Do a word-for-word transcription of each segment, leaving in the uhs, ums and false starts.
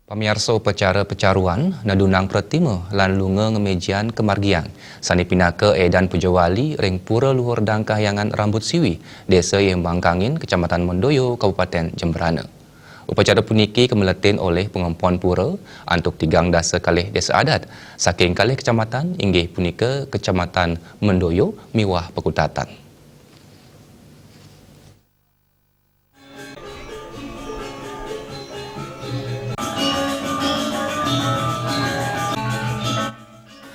Pamiarsa, upacara pecaruan, nedunang pratima lan lunga ngabejian kamargiang, sane pinaka edan puja wali ring Pura Luhur Dang Kahyangan Rambut Siwi, Desa Yembang Kangin, Kecamatan Mendoyo, Kabupaten Jembrana. Upacara puniki kameletin olih pangempon pura antuk tigang dasa kalih desa adat saking kalih kecamatan, inggih punika Kecamatan Mendoyo miwah Pekutatan.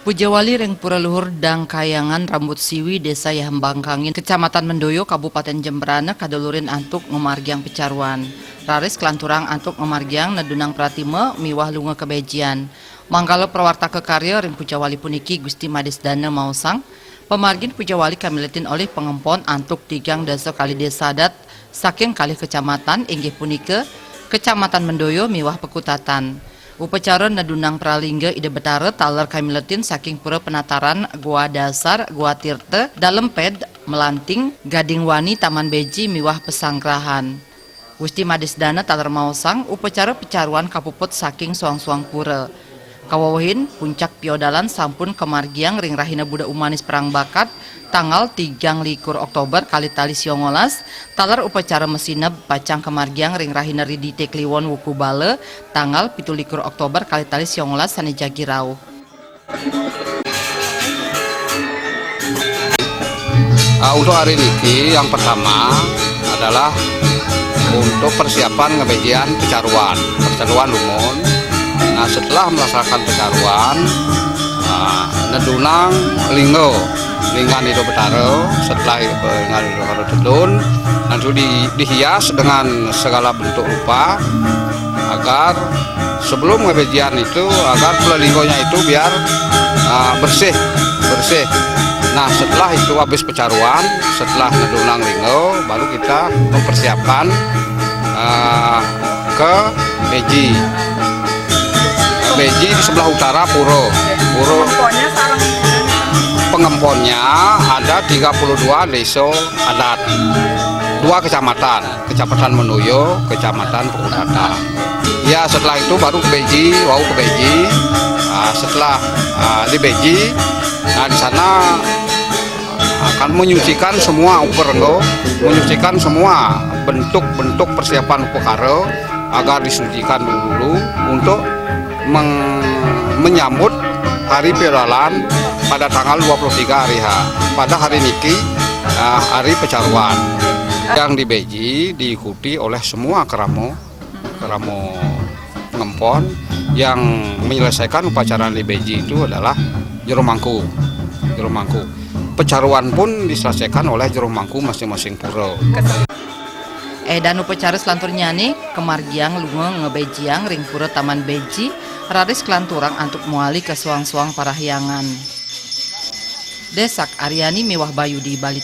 Puja wali ring Pura Luhur Dang Kahyangan Rambut Siwi, Desa Yembang Kangin, Kecamatan Mendoyo, Kabupaten Jembrana, kadulurin antuk ngamargiang pecaruan. Raris kalanturang antuk ngamargiang nedunang pratima miwah lunga kabejian. Manggala prawartaka karya ring puja wali puniki Gusti Madis Dana maosang, pamargin puja wali kameletin olih pangempon antuk tigang dasa kalih desa adat saking kalih kecamatan, inggih punika Kecamatan Mendoyo miwah Pekutatan. Upacara nedunang pralingga Ida Betara taler kameletin saking Pura Penataran, Goa Dasar, Goa Tirta, Dalem Ped, Melanting, Gading Wani, Taman Beji miwah Pesanggrahan. Gusti Madis Dana taler maosang, upacara pecaruan kapuput saking soang-soang pura. Kawewehin puncak piodalan sampun kamargiang ring rahina Buda Umanis Perang Bakat, tanggal tigang likur Oktober kalih tali siongolas, taler upacara masineb pacang kamargiang ring rahina Ridite Kliwon Wuku Bala, tanggal pitu likur Oktober kalih tali siongolas sane jagi rauh. Ah, untuk hari niki, yang pertama adalah untuk persiapan ngabejian pecaruan, pecaruan lumun. Nah, setelah melaksanakan pecaruan, ah, nedunang lingga, linggan Ida Betara, setelah linggan Ida Betara tedun, nanti di-, dihias dengan segala bentuk rupa, agar sebelum ngabejian itu, agar palinggonyo itu biar, ah, bersih, bersih. Nah, setelah itu habis pecaruan, setelah nedunang lingga, baru kita mempersiapkan, ah, ke beji. Beji di sebelah utara pura. Pura. Pokoknya sarang Pengemponnya ada tiga puluh dua desa adat, dua kecamatan, Kecamatan Mendoyo, Kecamatan Pekutatan. Ya, setelah itu baru ke beji, wau ke beji. Ah, setelah, ah, di beji, nah, di sana akan menyucikan semua uperenggo, menyucikan semua bentuk-bentuk persiapan upakara agar disucikan dulu untuk meng-, menyambut hari piodalan pada tanggal dua puluh tiga hari H. Pada hari niki, ah, hari pecaruan. Yang di beji diikuti oleh semua keramo, keramo pengempon. Yang menyelesaikan upacara di beji itu adalah jero mangku. Jero mangku. Pecaruan pun diselesaikan oleh jero mangku masing-masing pura. Edan upacara selanturnyane kamargiang lunga ngabejiang ring Pura Taman Beji, raris kalanturang antuk mawali ka soang-soang parahyangan. Desak Aryani miwah Bayu di Bali.